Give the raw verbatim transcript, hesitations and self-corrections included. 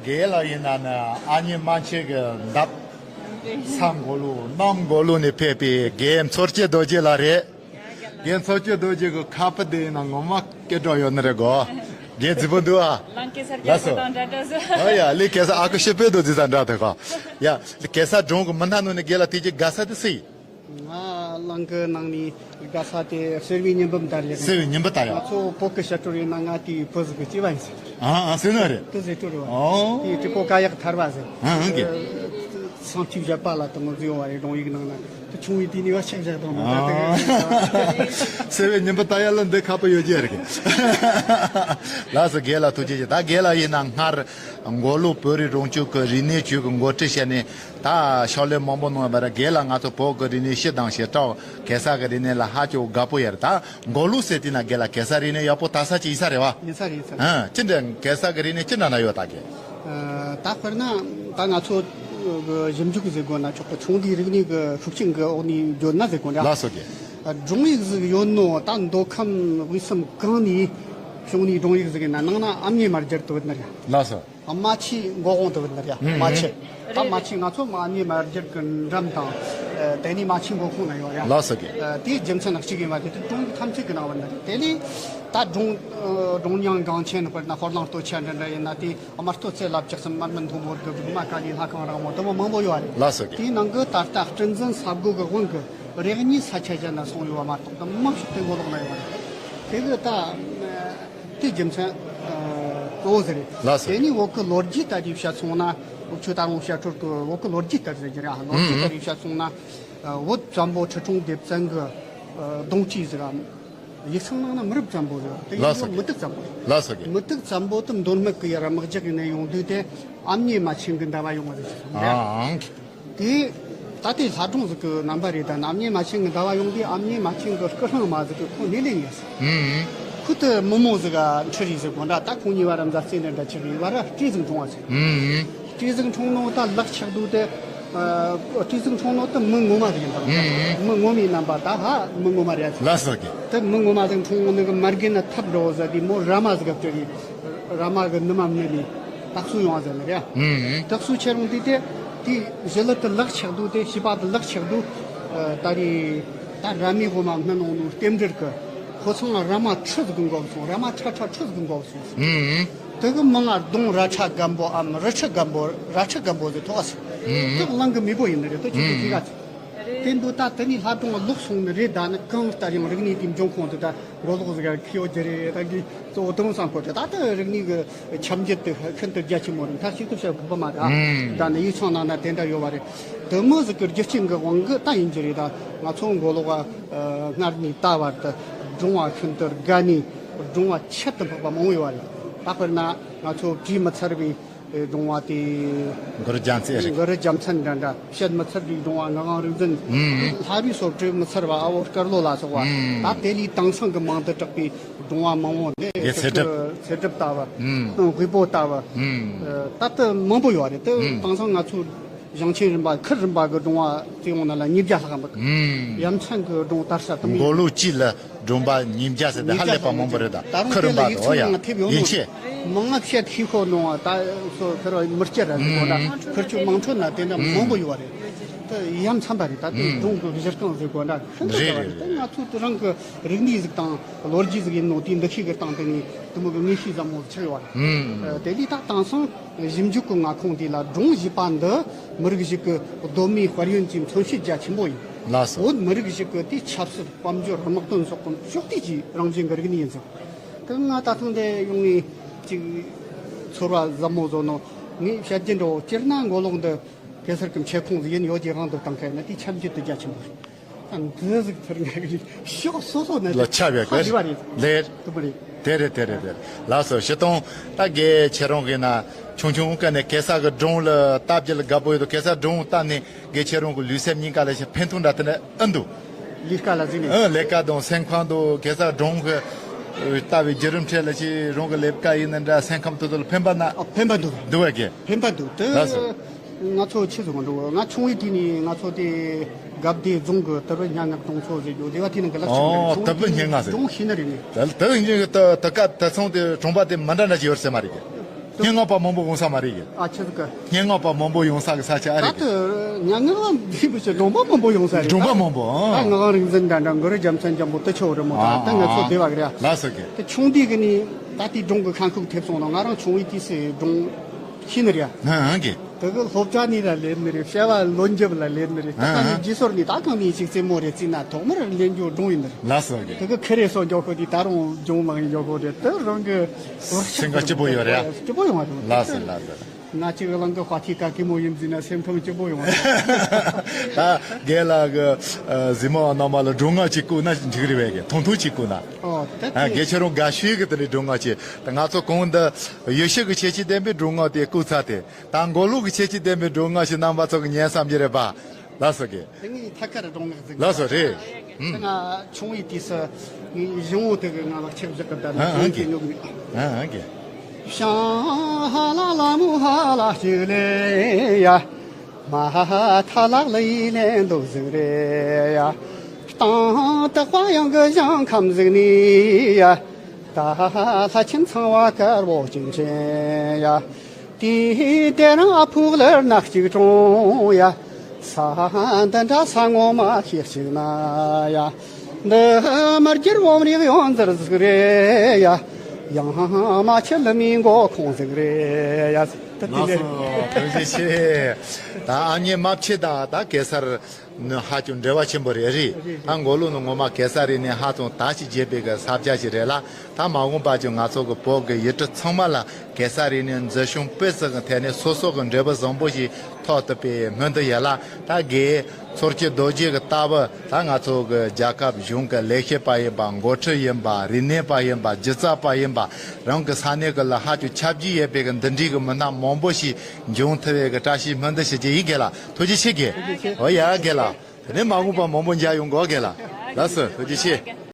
རྒན་ལགས་ཡིན་ན་ནི་ཨ་མྱེས་རྨ་ཆེན་གྱི་འདབས། ས་མགོ་ལུག་གནམ་མགོ་ལུག་ནས་ཕེབས་པའི་རྒན་མཚོ་སྐྱེས་རྡོ་རྗེ་ལགས་རེད། རྒན་མཚོ་སྐྱེས་རྡོ་རྗེ་གི་ཁ་པར་དེ་ཡིན་ན་ངོ་མ་སྐད་གྲགས་ཡོད་ནི་རེད་གོ། རྒན་རྫིག་པོ་འདུག་ཨ། ལགས་སོ། ཨོ་ཡ་ལི་གེ་སར་ཨ་ཁུ་ཤི་པེ་རྡོ་རྗེ་དང་འདྲ་དེ་གོ། ཡ་ལི་གེ་སར་སྒྲུང་གི་མི་སྣ་ནང་ནས་རྒན་ལགས་དེ་གྱི་དགའ་ས་དེ་སུ་ཡིན། ང་གླིང་གི་ནང་ནས་དགའ་ས་དེ་གསེར་བའི་ཉི་འབུམ་དར་ལེ་རེད། གསེར་བའི་ཉི་འབུམ་དར་ཡ། ང་ཚོ་བོད་ཀྱི་བཤད་སྲོལ་ཡིན་ན་ང་དེའི་བུ་ཟིག་གི་སྐྱེས་པ་ཡིན་ཟེར། ཨ་ཨ་ཟེར་ནི་རེད། དེ་ཟེར་སྲོལ་རེད་བ། ཨོ། དེའི་དྲིལ་བུ་དཀར་ཡག་ཐར་བ་ཟེར། ཨ་ཨ་གི། སང་ཐིག་བཞག་པ་ལ་དང་བཟོས་བ་རེད། སྒྲུང་ཡིག་ནང་ན་དེ་ཆུང་བའི་དུས་ནས་བ་ཆག་བཞག་དང་ནོ། ད་དེ་གསེར་བའི་ཉི་འབུམ་དར་ཡ་ལ་འདི་ཁ་པོ་ཡོད་ཀྱི་རེད། ལགས་སོ་རྒན་ལགས་ཐུགས་རྗེ་ཆེ། ད་རྒན་ལགས་ཡིན་ན་སྔར་མགོ་ལུག་བོད་རིགས་རང་སྐྱོང་གི་རིག་གནས་ཅུས་ཀྱི་འགོ་ཁྲིད་བྱས་ནས། ད་ཕྱག་ལས་མང་པོ་གནང་བ་ར་རྒན་ལགས་ང་ཚོ་བོད་ཀྱི་རིག་གནས་སྤྱི་དང་བྱེ་བྲག་གེ་སར་གྱི་རིག་གནས་ལ་ཧ་ཅང་དགའ་པོ་ཡོད་རེད། ད་མགོ་ལུག་ཟེར་དུས་ན་རྒན་ལགས་གེ་སར་རིག་གནས་ཡག་པོ་དར་ས་ཅིག་ཡིན་ས་རེད་བ། ཡིན་ས་རེད་ཡིན་ས་རེད། ཨ་ཅི་འདྲ་གེ་སར་གྱི་རིག་གནས་ཅི་འདྲ་ན་ཡོད་ད་གི། ད་དཔེར་ན་ད་ང་ཚོ་གི་ཞིབ་འཇུག་ཟེར་དགོས་ན་ཆོག་གི། ཆུང་དུས་རིག་གནས་ཀྱི་ཤུགས་རྐྱེན་གྱི་འོག་ནས་བརྗོད་ན་ཟེར་དགོས་འདྲ། ལགས་སོ་རྒན། སྒྲུང་ཡིག་ཟིག་ཡོད་ནོ་ད་མདོ་ཁམས་དབུས་གསུམ་གང་ནས་བྱུང་ནས་སྒྲུང་ཡིག་ཟིག་ཡིན་ན་ནང་ན་ཨ་མྱེས་རྨ་རྒྱལ་དུ་བུད་ནི་རེད། ལགས་སོ། རྨ་ཆུའི་མགོ་དབང་དུ་བུད་ནི་རེད། ཨུམ། རྨ་ཆུ། ད་རྨ་ཆུ་ང་ཚོ་མ་ཨ་མྱེས་རྨ་རྒྱལ་གྱི་འགྲམ་དང་། ཨ། དེ་ནས་རྨ་ཆུའི་མགོ་ཁུངས་ན་ཡོད་རེད། ལགས་སོ་རྒན། ཨ། དེའི་རྒྱུ་མཚན་གཅིག་ཡིན་པ་དེ་དེ་སྒྲུང་ཐམས་ཅད་ཀྱི་ནང་བུད་ནི་རེད། དེ་ལས་ད་སྒྲུང་། ཨ། སྒྲུང་རྙིང་འགངས་ཆེན་དཔེར་ན་ཧོར་གླིང་སྟོད་ཆ་འདྲ་འདྲ་ཡིན་ན་དེ་དམར་སྟོད་རྩེ་ལ་བཅུ་གསུམ། དམར་སྨད་མཐོན་པོར་དགུ། སྒྲོལ་མ་ཀ་ལིའི་ལྷ་ཁང་རིང་མོ། དེ་མོ་མང་པོ་ཡོད་རེད། ལགས་སོ་རྒན། དེའི་ནང་གི་ད་ལྟ་སྤྲིན་འཛིན་ས་སྒོ་གི་དབང་གི་རེ་གཉིས་ས་ཆ་གཞན་ན་སོང་ཡོད་པ་མ་གཏོགས་དེ་མང་ཞིག་དེ་མགོ་ལོག་ན་ཡོད་རེད། དེ་གི་ད་དེ་རྒྱུ་མཚན་གཙོ་བོ་ཟེར་རེད། ལགས་སོ། དེ་ནི་བོད་ཀྱི་ལོ་རྒྱུས་ལྟར་རེ་བཤད་སོང་ན། འུ་ཆོ་ད་རུང་བཤད་སྲོལ་གྱི་བོད་ཀྱི་ལོ་རྒྱུས་ལྟར་ཟེར་གྱི་རེད། ལོ་རྒྱུས་ལྟར་རེ་བཤད་སོང་ན། བོད་བཙན་པོ་ཁྲི་སྲོང་ལྡེ་བཙན་གྱི་གདུང་རྒྱུད་ཟེར་བ། ཡིག་ཚང་ནང་ན་མི་རབས་བཙན་པོ་ཟེར་བ་དེ་ཡིན་ལགས་སོ། ནོ་མུ་ཏིག་བཙན་པོ་རེད། ལགས་སོ། མུ་ཏིག་བཙན་པོ་དེ་མདོ་སྨད་ཀྱི་ཡར་དམག་རྒྱག་གི་ནས་ཡོང་དུས་དེ་ཨ་མྱེས་རྨ་ཆེན་གྱི་ཟླ་བ་ཡོང་བ་ཟེར་གྱི་སོང་། ཨང་། དེ་ད་ལྟའི་ལྷ་སྒྲུང་ཟིག་གི་རྣམ་པ་རེད། ད་ནི་ཨ་མྱེས་རྨ་ཆེན་གྱི་ཟླ་བ་ཡོང་དུས་ཨ་མྱེས་རྨ་ཆེན་གྱི་སྐུ་གླང་མ་ཟིག་གི་ཁོ་ནི་ལེན་ཡོད་ཟེར། ཨུམ། ཁོ་དེ་མི་མོ་ཟིག་ག་འཁྲིད་རེད་ཟེར་གོ་འདྲ། ད་ཁོང་གཉིས་བར་མཛའ་བརྩེ་འདྲ་འདྲ་ཆགས་རེད། བར་སྤྲེལ་ཟིག་འཁྲུངས་བ་ཟེར། ཨུམ། སྤྲེལ་ཟིག་འཁྲུངས་ནོ་ད་ལག་ཆགས་དུས་དེ། ཨ། སྤྲེལ་ཟིག་འཁྲུངས་ནོ་དེ་མི་ངོ་མ་ཟིག་ཡིན་ད། ཨུམ། མི་ངོ་མའི་རྣམ་པ་ད་ཧ་མི་ངོ་མ་རེད་ཟེར། ལགས་སོ་རྒན། དེ་མི་ངོ་མ་ཟིག་འཁྲུངས་ནི་གི་མ་རྒན་ན་ཐབས་འགྲོ་ཟེར་དེ་མོ་ར་མ་ཟིག་ག་སྤྲད་རེད། ར་མ་གི་ནུ་མ་མནན་ནས་དག་སུ་ཡོང་བ་ཟེར་ནི་རེད། ཨུམ། དག་སུ་ཁྱེར་ཡོང་དུས་དེ་དེ་ཞི་ལི་དེ་ལག་ཆགས་དུས། དེ་ཞི་པ་དེ་ལག་ཆགས་དུས། ཨ། ད་རེས་ད་ར་མའི་འོ་མ་སྨན་འོང་ནོ་རྟེན་འབྲེལ་གི་ཁོ་ཚང་ར་མ་ཁྲི་ཟིག་གི་འགོ་སོང་། ར་མ་ཁྲ་ཁྲ་ཁྲི་ཟིག་གི་འགོ་སོང་། ཨུམ། དེ་གི་མིང་ང་གདོང་ར་ཁྲ་སྒམ་པོའམ་རི་ཁྲི་སྒམ་པོ། ར་ཁྲི་སྒམ་པོ་ཟེར་ཐོགས་ཟེར། ཨུམ། དེ་གླིང་གི་མེས་པོ་ཡིན་ནི་རེད། དེ་ཁྱེད་ཀྱི་ཨུམ། ཁྱེད་ག་ཚོད། དེ་འདུག་ད་དེ་ནས་ལྷ་སྒྲུང་ལོག་སོང་ནི་རེད། ད་ནི་གང་ལྟར་ཡང་རིག་གནས་དེའི་འབྱུང་ཁུངས་དེ་ད་མགོ་ལོག་ཟིག་ག་ཁེ་ཡོད་རྒྱུ་རེད། ད་གི་གཙོ་བོ་དེ་མོ་བསམ་གོ་དེ། ད་ལྟ་རིག་གནས་གི་ཁྱབ་འགྱེད་དེ་ཤིན་ཏུ་རྒྱ་ཆེན་མོ་རེད། མཐའ་གཅིག་ཏུ་བཤད་ཁོམ་པ་མ་རེད། ཨང་། ད་ནི་ཡིག་ཚང་ནང་ན་དེ་འདྲ་ཡོད་པ་རེད། དེ་མོ་ཟིག་གི་རྒྱུ་རྐྱེན་གི་དབང་གིས་ད་ཡིན་རྒྱུ་རེད། ད་ང་ཚོ་མགོ་ལོག་ག་སྔར་ནས་ད་བར་དུ་སྒྲུང་བ་ཤིན་ཏུ་དགའ་ནས་སྒྲུང་བ་ཁྱད་དུ་འཕགས་པ་མང་བོ་ཡོད་པ་རེད། ད་དཔེར་ན་ང་ཚོ་བྲིས་མི་ཚར་བའི་སྒྲུང་བ་དེ། གུ་རུ་རྒྱལ་མཚན་རེད། གུ་རུ་རྒྱལ་མཚན་འདྲ་འདྲ། བཤད་མི་ཚར་བའི་སྒྲུང་བ་ངག་དབང་རིག་འཛིན། ཨུམ། ལྷ་བུའི་སོ་བྲིས་མི་ཚར་བ་ཨ་བོ་དཀར་ལོ་ལ་སོགས་པ། ཨུམ། ད་དེ་ལས་དེང་སང་གི་མིང་དུ་གྲགས་པའི་སྒྲུང་བ་མང་བོ་འདི། ཡེ་ཚེ་སྒྲུབ། ཚེ་སྒྲུབ་ལྟ་བུ། ཨུམ། དབུས་པོ་ལྟ་བུ། ཨུམ། ད་དེ་མང་པོ་ཡོད་རེད། དེ། ཨུམ། དེང་སང་ང་ཚོ་ཞིང་ཆེན་རིམ་པ་ཁུལ་རིམ་པ་གི་སྒྲུང་བ་བརྩི་ཡོང་ན་ལ་ཉིས་བརྒྱ་ལྷག་འདུག། ཨུམ། ཡ་མཚན་གི་སྒྲུང་དར་ས་དུ་མོ་ཡོད། མགོ་ལོག་སྤྱི་ལ། སྒྲུང་པ་ཉིས་བརྒྱ་ཟེར་ཏེ་ཧ་ལས་པ་མང་པོ་རེད། ད་ཁུ་རུ་འབའ་དོ་ཡ་ཡིན་ཆེ། མང་ང་བཤད་ཤེས་ཁོ་ནོ་ད་སོ་ཁུ་རུ་མི་སྐྱེ་ར་ཟེར་གོ་ན་ཁུ་ཆུ་མང་ཁྲོད་ན་དེ་འདྲ་མང་པོ་ཡོད་རེད། ད་ཡ་མཚན་པ་རེད། ད་དེ་སྒྲུང་གི་གཞི་རྐང་ཟེར་གོ་ན་ཤིན་ཏུ་རེད་རེད། ད་ང་ཚོ་དེ་རང་གི་རིག་གནས་ཟིག་དང་ལོ་རྒྱུས་ཟིག་ཡིན་ནོ་དེ་འདུ་ཤེས་གི་སྟེང་དེ་ནས་དེ་མོ་གི་ངེས་ཤེས་ཟབ་མོ་ཆགས་ཡོད་རེད། དེ་ལས་ད་དེང་སང་ཞིབ་འཇུག་གི་མངའ་ཁོངས་དེ་ལ་སྒྲུང་ཞེས་པ་འདི་མི་རིགས་ཤིག་གི་གདོད་མའི་དཔལ་ཡོན་གྱི་མཚོན་བྱེད་རྒྱ་ཆེན་པོ་ཡིན། ལགས་སོ། བོད་མི་རིགས་ཤིག་གི་དེའི་ཆབ་སྲིད། དཔལ་འབྱོར། དམག་དོན་སོགས་ཀྱི་ཕྱོགས་བསྡུས་ཀྱི་རང་བཞིན་གྱི་རིག་གནས་ཡིན་ཟེར། དེ་ང་ད་ཐེངས་འདི་ཡོང་ངས་ཅིག་ཚོར་བ་ཟབ་མོ་བཟོ་ནོ། ངས་བཤད་རྒྱུ་འདྲ་བོ། སྤྱིར་ན་མགོ་ལོག་འདི་གེ་སར་གྱི་མཆེད་ཁོངས་ཟིག་ཡིན་ཡོད་ཀྱི་དབང་དུ་བཏང་མཁན་ན་དེའི་ཁྱབ་འཇུག་དེ་རྒྱ་ཆེན་པོ་རེད། ད་འདི་ཟིག་ཐུར་ངས་གི་ཕྱོགས་སོ་སོ་ནས་ལ་ཆ་བའི་ཧ་ལས་པ་རེད། ལེར། དུ་པ་རེད། དེ་རེད་དེ་རེད་དེ་རེད། ལགས་སོ། ཞེ་སྟོང་ད་དགེ་ཁྱེད་རང་གི་ན་ཆུང་ཆུང་སྐབས་ནས་གེ་སར་གྱི་སྒྲུང་ལ་ལྟ་རྒྱུ་ལ་དགའ་པོ་ཡོད་དོ། གེ་སར་སྒྲུང་ལྟ་ནས་དགེ་ཁྱེད་རང་གི་ལུས་སེམས་གཉིས་ཀ་ལ་ཞིག་ཕན་ཐོགས་འདྲ་དེ་འདྲ་ཨེ་འདུག། ལས་ཀ་ལ་གཟིགས་ནས། ཨ། ལས་ཀ་དང་སེམས་ཁམས་དང་གེ་སར་སྒྲུང་གི་ལྟ་བའི་བརྒྱུད་རིམ་ཁྲོད་ལ་ཞིག་རང་གི་ལས་ཀ་ཡིན་ན་འདྲ་སེམས་ཁམས་དེ་ཚོ་ལ་ཕན་པ་ན། ཨ། ཕན་པ་འདུག། འདུག་བས་ཀྱི། ཕན་པ་འདུག། དེ། ལགས་སོ། ང་ཚོ་ཆི་ཟིག་འགྲོ། ང་ཆུང་བའི་དུས་ནས་ང་ཚོ་དེ་དགའ་བདེ་རྫོང་གི་དུ་བུ་སྙན་ངག་སྒྲུང་ཚོགས་ཟེར་རྒྱུ་དེ་བ་དེ་ནང་གི་ལག་ཆུང་ཨོ། དུ་བུ་སྙན་ངག་ཟེར། སྒྲུང་ཤེས་ནི་རེད་ངས། དེ་དུ་བུ་སྙན་ངག་དུ་དུ་ཀ་དུ་ཚང་དེ་གྲོང་པ་དེ་མི་འདྲ་འདྲ་ཅིག་ཡོད་ཟེར་མ་རེད་ཀྱི། སྙན་ངག་པ་མང་པོ་ཡོང་ས་མ་རེད་གི། ཨ་ཆི་ཟིག་གི། སྙན་ངག་པ་མང་པོ་ཡོང་ས་གི་ས་ཆ་ཨ་རེད་གི། ད་དུ་སྙན་ངག་པ་འདི་བུ་ཆེ་སྒྲུང་པ་མང་པོ་ཡོང་ས་རེད། སྒྲུང་པ་མང་པོ་ཨང་། ད་ངག་དབང་རིག་འཛིན་འདྲ་འདྲ་གུ་རུ་རྒྱལ་མཚན་འཇམ་པོ་དུ་ཆོ་རི་མོ་ད་ད་ང་ཚོ་བདེ་བ་གི་རེད། ལགས་སོ་གི། དེ་ཆུང་དུས་གི་ནི་ད་དེའི་སྒྲུང་གི་ཁ་ཁུག་ཐེབས་སོང་ན་ང་རང་ཆུང་བའི་དུས་སུ་སྒྲུང་ཤེས་ནི་རེད། ཨང་ཨང་གི། དེ་གི་སློབ་གྲྭ་ནས་ལ་ལེན་ནི་རེད། བྱ་བ་ལོ་འཇབ་ལ་ལེན་ནི་རེད། ད་ཨ་ཨ། གང་ནས་རྗེས་སོར་ནས་ད་གང་ནས་ཞིག་རྩེད་མོ་རེད་རྩེས་ན་ཐོག་མར་ལེན་རྒྱུ་སྒྲུང་ཡིན་ནི་རེད། ལགས་སོ་གི། དེ་གི་ཁི་རེ་སོ་མགྱོགས་ཁོ་དེ་ད་རུང་སྦྱོང་མང་མགྱོགས་ཁོ་རེད། དེ་རང་གི་སེམས་ཁ་སྐྱིད་པོ་ཡོད་རེད། སྐྱིད་པོ་ཡོང་བ་རེད། ལགས་སོ་ལགས་སོ། ང་གཅིག་གླང་གི་དཔའ་ཐིག་ག་གི་མོ་ཡིན་ཟིན་ན་སེམས་ཐང་སྐྱིད་པོ་ཡོང་བ་རེད། ད་རྒན་ལགས་གི་གཟིགས་མོ་བ་རྣམ་པ་ལ་སྒྲུང་ངག་ཅིག་བསྐུར་ན་འགྲིག་རེད་བས་གི། ཐུང་ཐུང་ཅིག་བསྐུར་ན། ཨོ་ད་ཨ་དེ་རྒན་ཁྱེད་རང་དགའ་ཤོས་གི་དེ་འདྲའི་སྒྲུང་ངག་ཅིག་ད་ང་ཚོ་གོང་དུ་ཡེ་ཤེས་ཀྱི་ཁྱད་ཆོས་ལྡན་པའི་སྒྲུང་ངག་དེ་བསྐུར་ཚར་ཏེ། ད་མགོ་ལོག་གི་ཁྱད་ཆོས་ལྡན་པའི་སྒྲུང་ངག་ཞིག་རྣམ་པ་ཚོ་གི་ཉན་བསམ་གྱི་རེད་པ། ལགས་སོ་གི། དེ་ངའི་ཐད་ཀར་སྒྲུང་ངག་ཟིག་ལགས་སོ་རེད། ཨུམ། ང་ཆུང་བའི་དུས་སུ་ངའི་གཞུང་དེ་གི་ང་ལ་ཆིབས་བཞག་གི་བསྡད་ཨ་ཨ་ནས་གི། ཉོབ་ནས། ཨ་ཨ་གི། ཞང་ཧ་ལ་ལ་མོ་ཧ་ལ་ཞིག་ལེ་ཡ། མ་ཧ་ཐ་ལག་ལ་ཡི་ལེན་འདུག་ཟིག་རེ་ཡ། སྟང་སྟག་པ་ཡང་གི་ཞང་ཁམས་ཟིག་ནི་ཡ། ད་ལྷ་ཆེན་ཚངས་པ་དཀར་པོ་ཅན་ཅན་ཡ། དེ་དེ་རང་ཨ་ཕུག་ལར་ནག་ཅིག་གྲོང་ཡ། ས་འདི་འདྲ་ས་ངོ་མ་ཤེས་ཅིག་ན་ཡ། འདི་མར་གྱུར་བོམ་རིག་ཡོང་ཟེར་ཟིག་རེ་ཡ། ཡང་མ་ཆེ་ལི་མི་མགོ་ཁོང་ཟིག་རེ་ཡ། ད་དེ་ལགས་ལས། སོ་ཐུགས་རྗེ་ཆེ། ད་ཨ་མྱེས་རྨ་ཆེན་དང་ད་གེ་སར་ནི་ཧ་ཅང་འབྲེལ་བ་ཆེན་པོ་རེད་རེད། རེད་རེད། ད་མགོ་ལོག་ནི་ངོ་མ་གེ་སར་རི་ནས་ཧ་ཅང་དར་ཞིང་རྒྱས་པའི་གི་ས་ཆ་ཞིག་རེད་ལ། ད་མ་འོངས་པ་ཅིག་ང་ཚོ་གི་བོད་ཀྱི་ཡུལ་གྲུ་ཚང་མ་ལ་གེ་སར་རི་ནས་འཛིན་སྐྱོང་སྤེལ་གསུམ་གི་ཐད་ནས་སོ་སོ་གི་འབྲས་བུ་བཟང་པོ་ཞིག་ཐོབ་ཐུབ་པའི་སྨོན་འདུན་ཡོད་ལ། ད་རྒན་ཚོར་སྐྱིད་རྡོ་རྗེ་གི་ལྟ་བུ་ད་ང་ཚོ་གི་རྒྱལ་ཁབ་གཞུང་གི་ལས་བྱེད་པ་ཡིན་པ། འགོ་ཁྲིད་ཡིན་པ། རིག་གནས་པ་ཡིན་པ། སྒྱུ་རྩལ་པ་ཡིན་པ། རང་གི་ས་གནས་ཀྱི་ལ་ཧ་ཅང་ཁྱབ་རྒྱ་ཡོད་པའི་གི་འདི་འདྲའི་གི་མི་སྣ་མང་པོ་ཞིག་འབྱུང་ཐུབ་པའི་གི་བཀྲ་ཤིས་སྨོན་འདུན་ཞུ་རྒྱུ་ཡིན། རྒན་ལགས་ཐུགས་རྗེ་ཆེ། རྒན། ཨོ་ཡ་རྒན་ལགས། དེ་ནས་མ་འོངས་པ་མང་པོ་མཇལ་ཡོང་གོ་རྒན་ལགས། ལགས་སོ་ཐུགས་རྗེ་ཆེ།